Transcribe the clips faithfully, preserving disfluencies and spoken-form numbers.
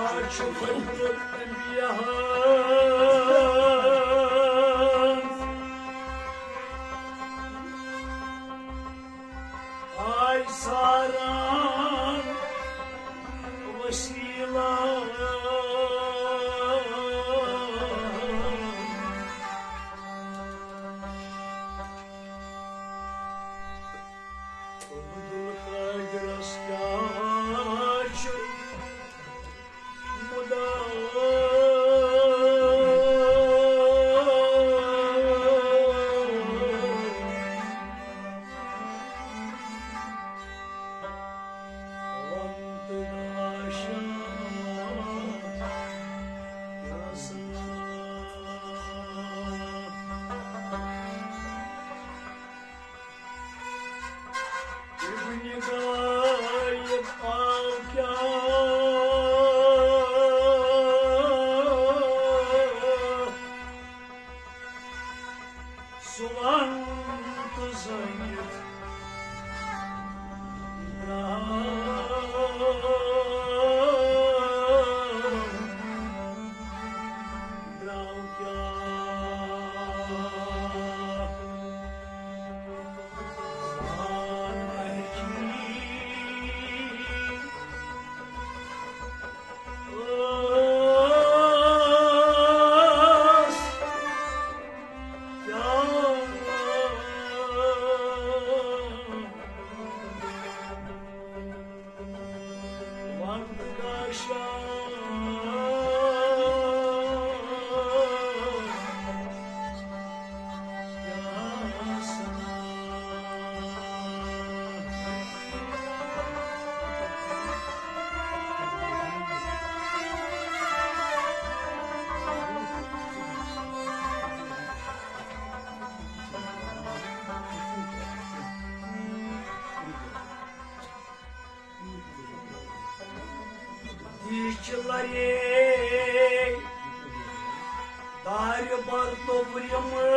چھُ خٲطرٕ انبیاہن آے ساران وسیلہٕ۔ عبدالقادرس کیٛاہ چھُ مُدعا؟ وَن تہٕ آشا کیٛاہ سنا؟ ابن غالب آو کیٛاہ سُہ وَن تہٕ زٲنِتھ درٛاو، درٛاو کیٛاہ؟ یہِ چھِ لرے دارِ بر توٚبرِمہٕ،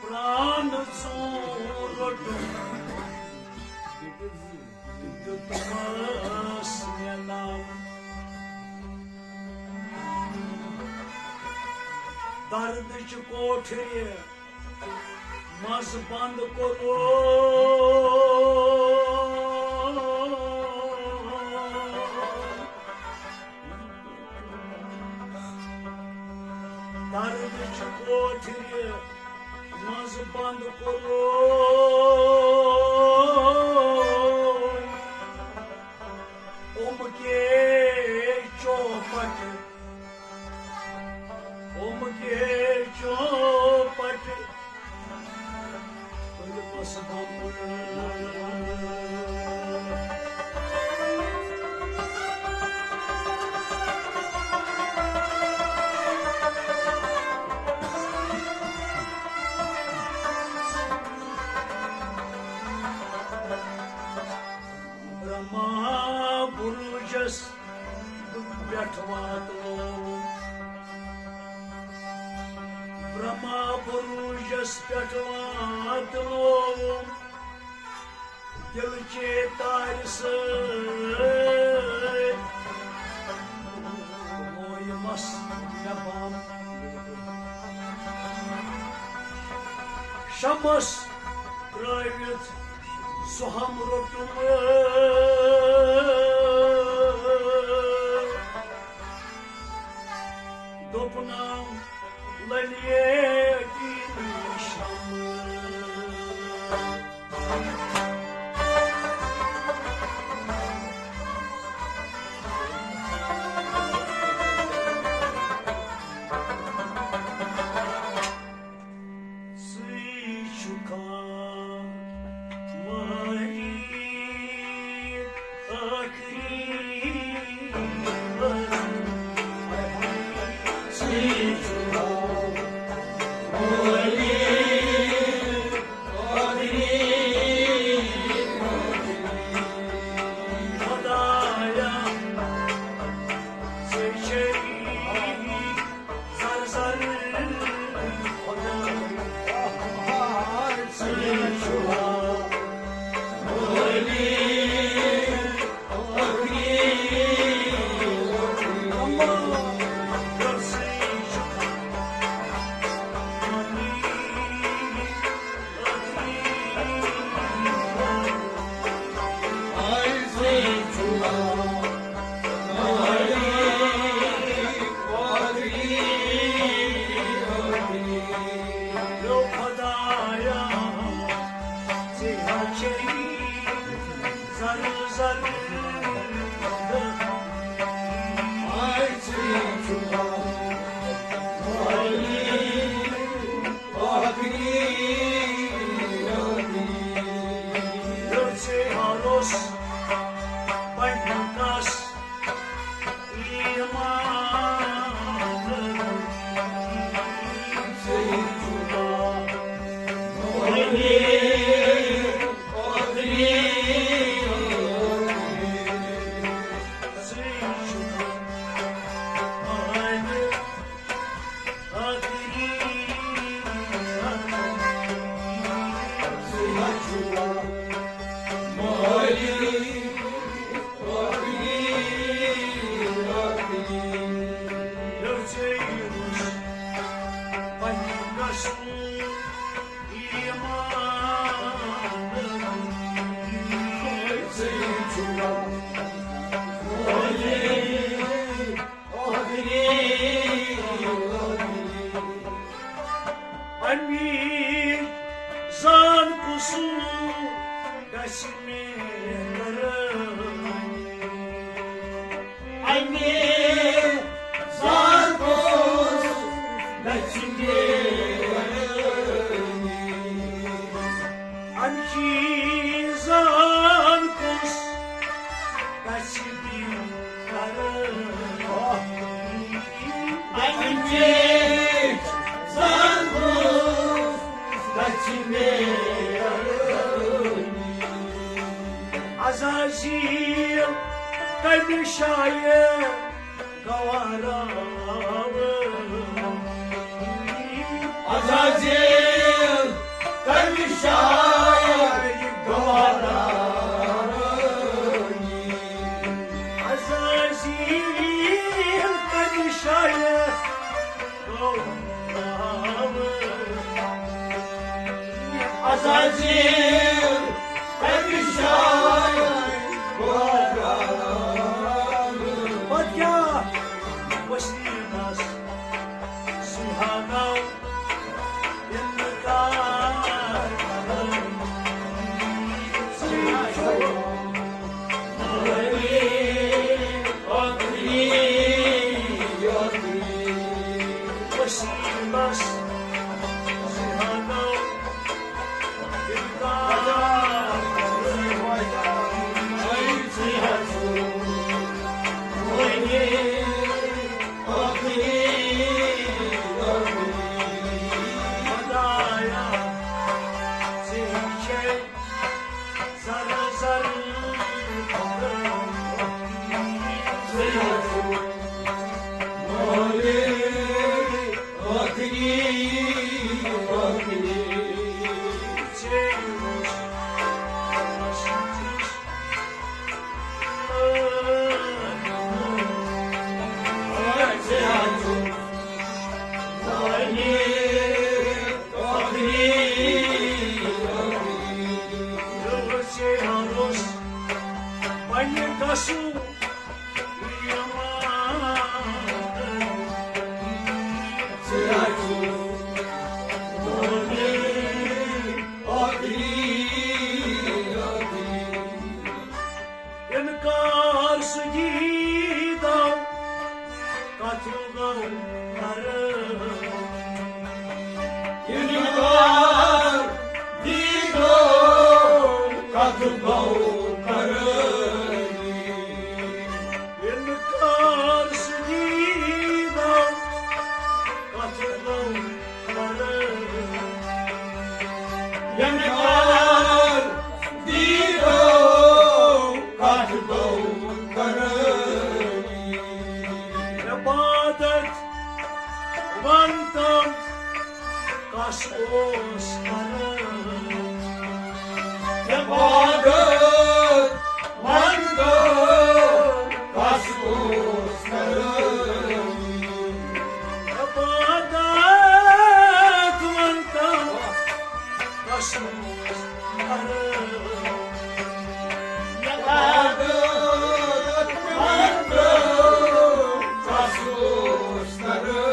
پرٛان ژوٗر روٚٹُم دیُتمَس مےٚ ناو۔ دردٕچ کوٹھرِ منٛز بنٛد کوٚرُن۔ دردٕچ کوٹھرِ منٛز بنٛد کوٚرُن۔ اوٚم کے چوپٹ، اوٚم کے چوپٹ، تُلمَس بمبر۔ برہما بروجس پٮ۪ٹھ واتنووُم۔ برہما بروجس پٮ۪ٹھ واتنووُم۔ دِلہٕ چے تارِ سۭتۍ مویمس مےٚ بم۔ شمس ترٲوِتھ سُہ ہم روٚٹُم۔ دوٚپنم، للیے دین شم۔ سُے چھُ کانٛہہ مٲہِر ٲخری وَزُن۔ سُے چھُ کانٛہہ مٲہِر ٲخری وَزُن۔ خۄدایا، ژےٚ چھے زر زر خۄدایا۔ امی زان کُس گژھِ مےٚ قرٲنی۔ امی زان کُس گژھِ مےٚ قرٲنی۔ امی زان کُس گژھِ مےٚ قرٲنی۔ امی زان کُس گژھِ مےٚ قرٲنی۔ عزازیل کمہِ شایہِ گوارا؟ عزازیل کمہِ شایہِ گوارا؟ عزازیل کمہِ شایہِ گوارا؟ عزازیل کمہِ شایہِ گوارا؟ پتہٕ کیٛاہ؟ وسیٖمس سُہاگاو اِنکار۔ وسیٖمس سُہاگاو اِنکار۔ خدایا، ژےٚ چھے زر زر پننہِ قصوٗر اِنکار سُہ دیٖدو کتھٕ گوٚو کرٕ۔ اِنکار دیٖدو کتھٕ گوٚو کرٕ۔ اِنکار سُہ دیٖدو کتھٕ گوٚو کرٕ۔ اِنکار دیٖدو کتھٕ گوٚو کرٕ۔ عبادت ونتم کس اوس کران؟ عبادت ونتم کس اوس کران؟ عبادت ونتم کس اوس کران؟ عبادت ونتم کس اوس کران؟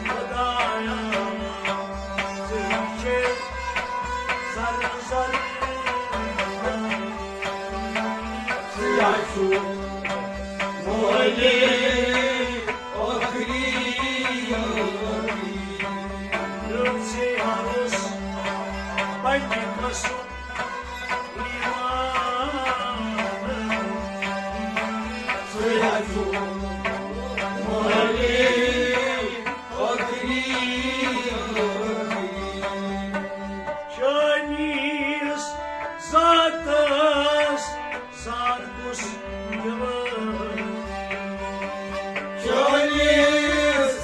خدایا، ژٕ چھے زر زر۔ ژٕ ہا چھُ مٲلِک ٲخری۔ رٕژ ہاوُس پننہِ قسمُک ایمان۔ ژٕ ہا چھُ مٲلِک ٲخری۔ چٲنِس ذاتس زان کُس دِوان؟ چٲنِس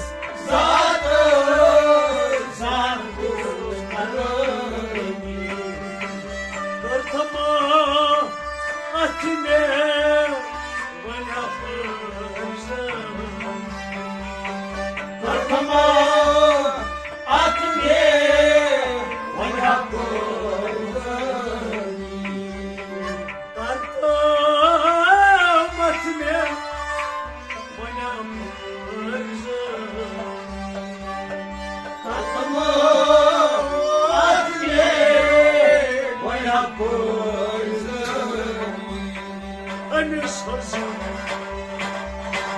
ذاتس زان کُس کرٲنی؟ کٔرتھما اتھ مےٚ وۄنۍ اپٲرۍ زٲنۍ؟ کٔرتھما اتھ مےٚ وۄنۍ اپٲرۍ زٲنۍ؟ کٔرتھما اتھ مےٚ وۄنۍ اپٲرۍ زٲنۍ؟ کٔرتھما اتھ مےٚ وۄنۍ اپٲرۍ زٲنۍ؟ أمِس حضور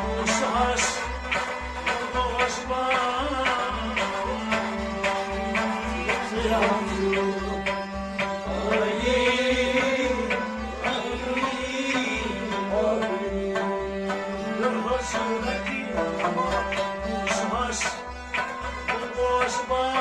موسیٰ ہس اوس بان۔ حضرت موسیٰ ہس اوس بان۔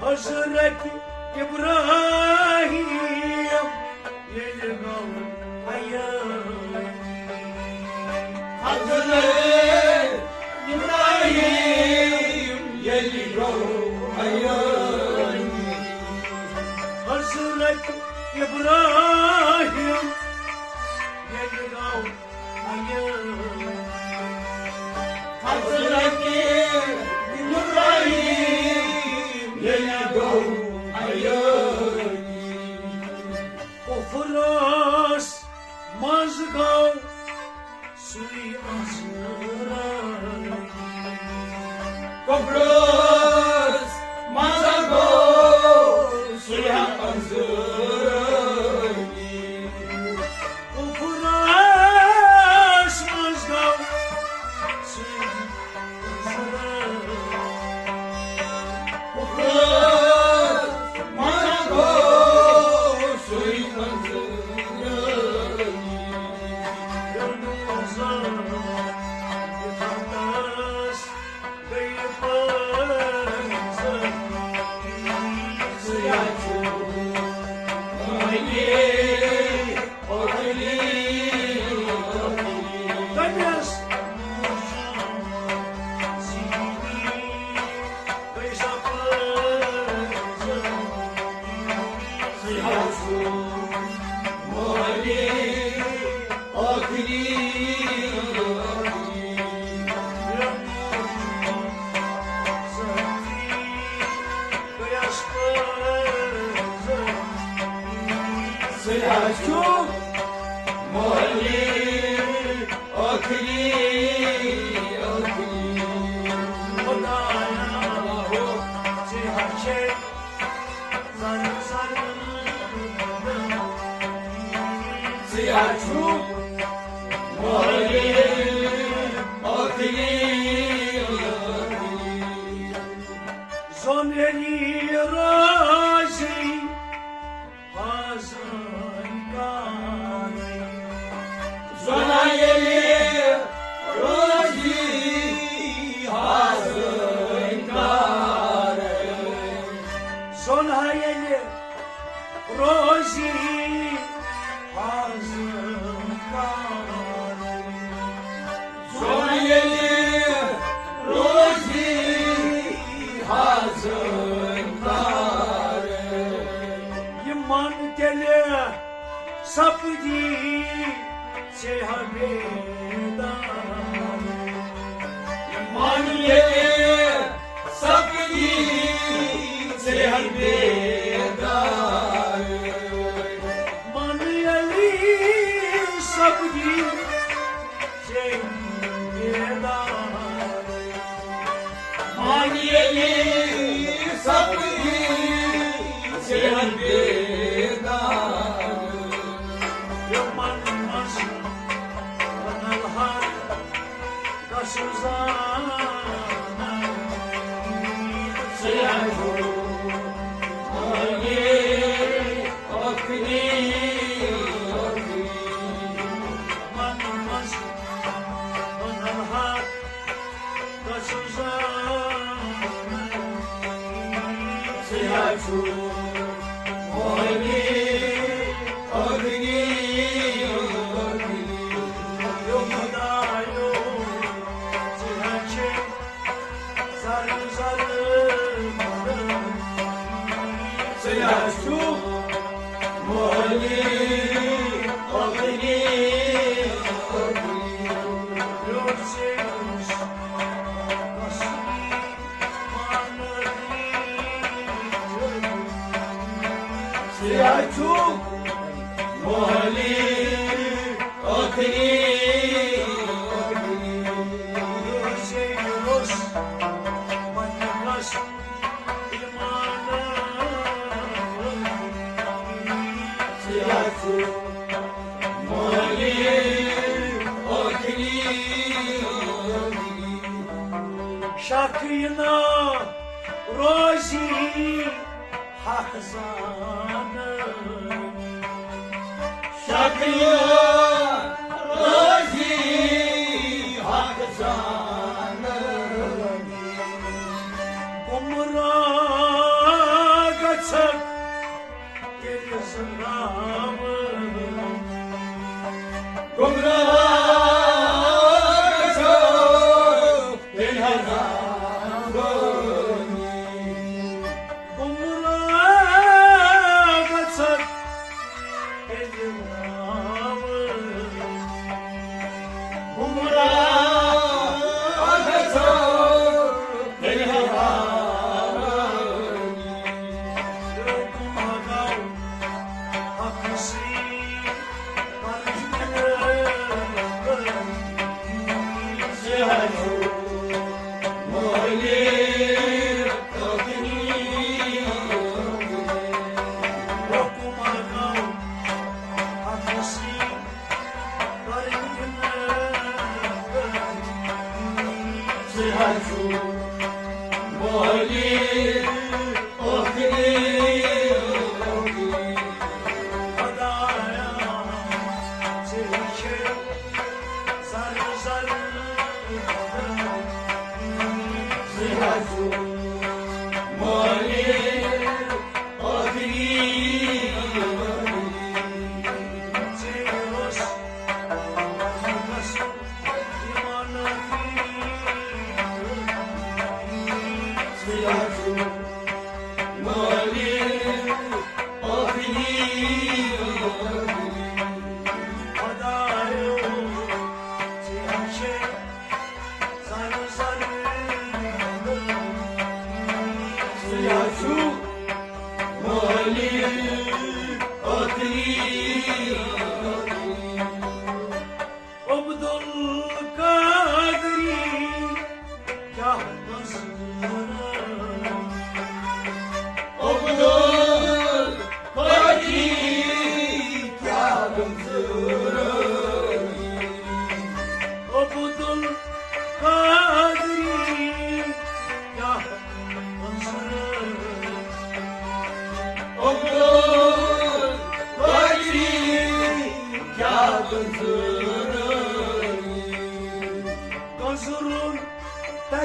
حضرت ابراہیم ییٚلہِ گوٚو عیٲنی۔ حضرت ابراہیم ییٚلہِ گوٚو عیٲنی۔ حضرت ابراہیم ییٚلہِ گوٚو عیٲنی۔ حضرت ابراہیم ییٚلہِ گوٚو عیٲنی۔ کفرس منٛز گوٚو سُے انزٲری۔ کفرس منٛز گوٚو سُے انزٲری۔ کفرس منٛز گوٚو سُے انزٲری۔ ٲخری، ٲخری۔ خۄدایا، ژےٚ ہا چھے زر زر۔ ژےٚ ہا چھُکھ مٲلِک ٲخری، ٲخری۔ زون ییٚلہِ روزی حاضر کارے۔ زونا ییٚلہِ روزی حاضر کارے۔ زونا ییٚلہِ روزی حاضر کارے۔ زونا ییٚلہِ روزی حاضر کارے۔ یہِ من تیٚلہِ سپدی ژےٚ ہا بیدار۔ یہِ من ییٚلہِ سپدی ژےٚ ہا بیدار۔ من ییٚلہِ سپدی ژےٚ بیدار۔ من ییٚلہِ سپدی ژےٚ بیدار۔ یِمن منٛز بنل ہر کس زانن۔ ژےٚ چھُکھ مٲلِک ٲخری، ٲخری۔ یِمن منٛز بنل ہر کس زانن۔ ژےٚ چھُکھ مٲلِک ٲخری، ٲخری۔ یو خۄدایو، ژےٚ چھے زر زر۔ ژےٚ چھُکھ مٲلِک ٲخری، ٲخری۔ ژےٚ چھُکھ مٲلِک ٲخری۔ ژےٚ چھُکھ مٲلِک ٲخری۔ شک یہِ نہ روزی حق زانن۔ شک یہِ نہ روزی حق زانن۔ گمراہ گژھکھ تیٚلہِ زناوٕ۔ گمراہ گژھو تیٚلہِ ہنا گٲمی۔ گمراہ گژھو تیٚلہِ زناوٕ۔ گمراہ گژھو تیٚلہِ ہنا گٲمی۔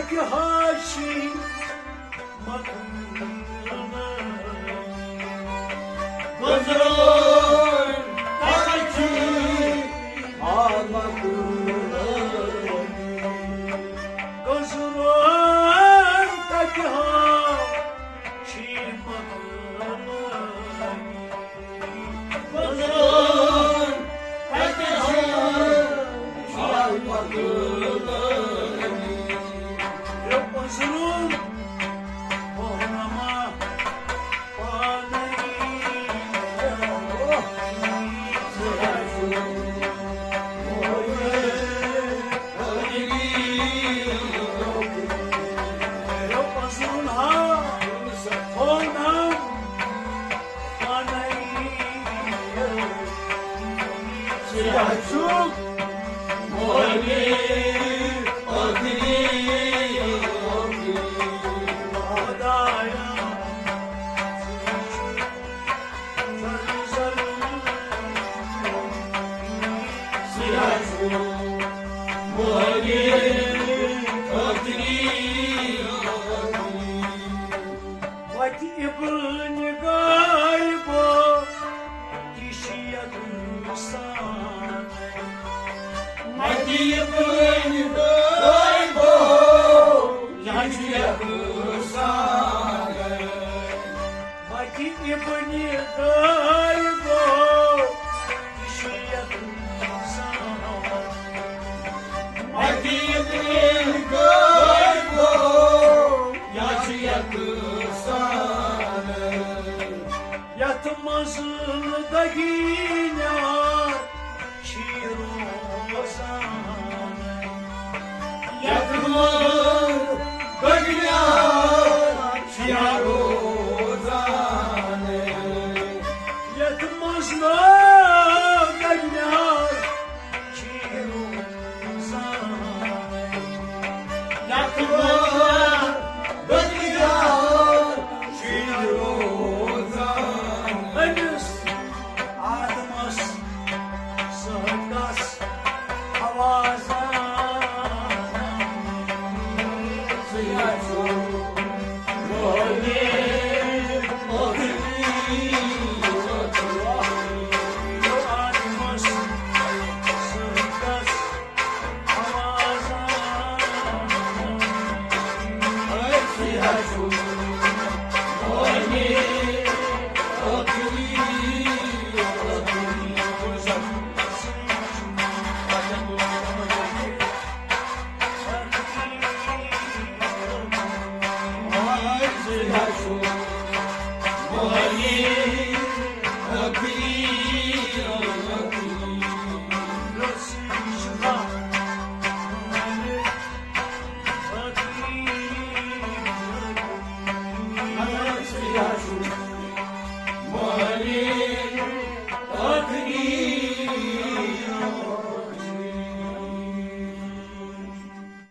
ہاشی مقبول۔ گزران ترچی آمد۔ گزران ترچی آمد۔ گزران ترچی آمد۔ گزران وتہِ ابن غالبو، یہِ چھِ یقسان۔ وتہِ ابن غالبو، یہِ چھِ یقسان۔ وتہِ ابن غالبو، یہِ چھِ یقسان۔ وتہِ ابن غالبو، یہِ چھِ یقسان۔ یتھ منٛز دگی